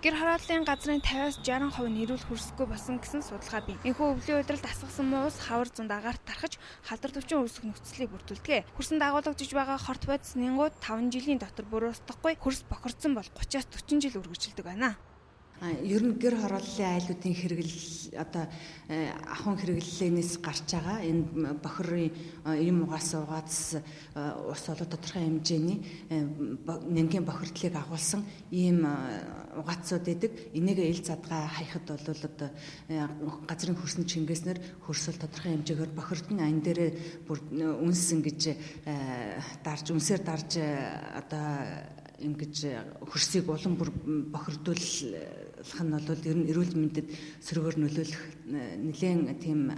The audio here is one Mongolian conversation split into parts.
Гэр хорооллын газрын 50-аас 60% нь эрүүл хөрсгүй болсон гэсэн судалгаа бий. Энэхүү өвлийн улиралд асгасан муу ус хавар зунд агаарт тархаж халдвар төвчин үүсэх нөхцөлийг бүрдүүлдэг. Хөрсөнд агуулгадж байгаа хорт бодис нингууд 5 жилийн дотор бүр устдахгүй, хөрс бохирдсон бол 30-аас 40 жил үргэлжилдэг байна. Ер нь гэр хорооллын айлуудын хэрэглэл одоо ахуйн хэрэглэлээс гарч байгаа энэ бохирын юм угаас угаас ус болоо тодорхой хэмжээний нэнгийн бохирдлыг агуулсан ийм угаацууд идэг. Энийг ил задгаа хаяхад бол одоо газрын хөрсөн чингээснээр хөрсөл тодорхой хэмжээгээр бохирдно. Энэ дээрээ бүр үнс ингэж дарж үнсээр дарж одоо ингэж хөрсийг улам бүр бохирдуулах нь бол ер нь эрүүл мэндэд сөргөөр нөлөөлөх нэлээд тийм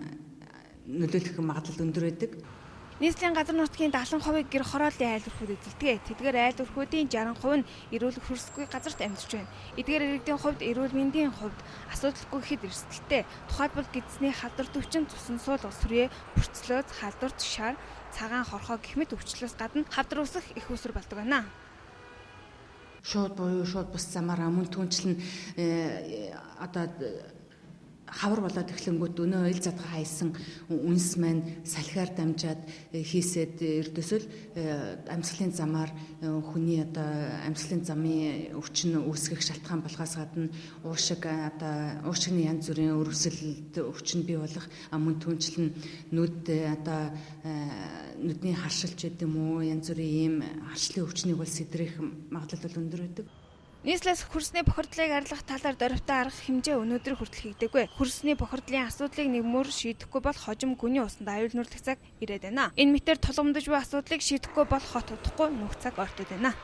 нөлөөлөх магадлал өндөр байдаг. Нийслэлийн газар нутгийн 70%-ийг гэр хорооллын айл өрхүүд эзэлдэг. Тэдгээр айл өрхүүдийн 60% нь эрүүл хөрсгүй газарт амьдарч байна. Эдгээр иргэдийн хувьд эрүүл мэндийн хувьд асуудалгүй гэхэд эрсдэлтэй. Тухайлбал гэдсний халдвар төвчин, цусан суулга, сүрээ, бүрцлөөз, халдварт, шар, цагаан хорхоо гэх мэт өвчлөөс гадна хавдар үүсэх их үүсвэр болдог байна. Шууд буюу шууд бус замаараа мөн түнчлэн одоо хавар болоод эхлэнгүүт өнөө ил задгаа хайсан үнс маань салхиар дамжаад хийсээд ердөөсөл амьсгалын замаар хүний одоо амьсгалын замын өвчин үүсгэх шалтгаан болохоос гадна уушиг одоо уушигны янз бүрийн өрөвсөлд өвчин бий болох, мөн түнчлэн нүд одоо нүдний харшилч гэдэг юм уу янз бүрийн ийм харшлын өвчнийг бол сэдрэх магадлал бол өндөр байдаг. Нийслэлээс хөрсний бохирдлыг арилгах талаар дөрвтэй арга хэмжээ өнөөдөр хүртэл хийгдээгүй. Хөрсний бохирдлын асуудлыг нэгмөр шийдэхгүй бол хожим гүний усанд аюул нүрлэх цаг ирээд байна. Энэ мэтэр тулгамдж буй асуудлыг шийдэхгүй бол хот удахгүй нүх цаг ортод байна.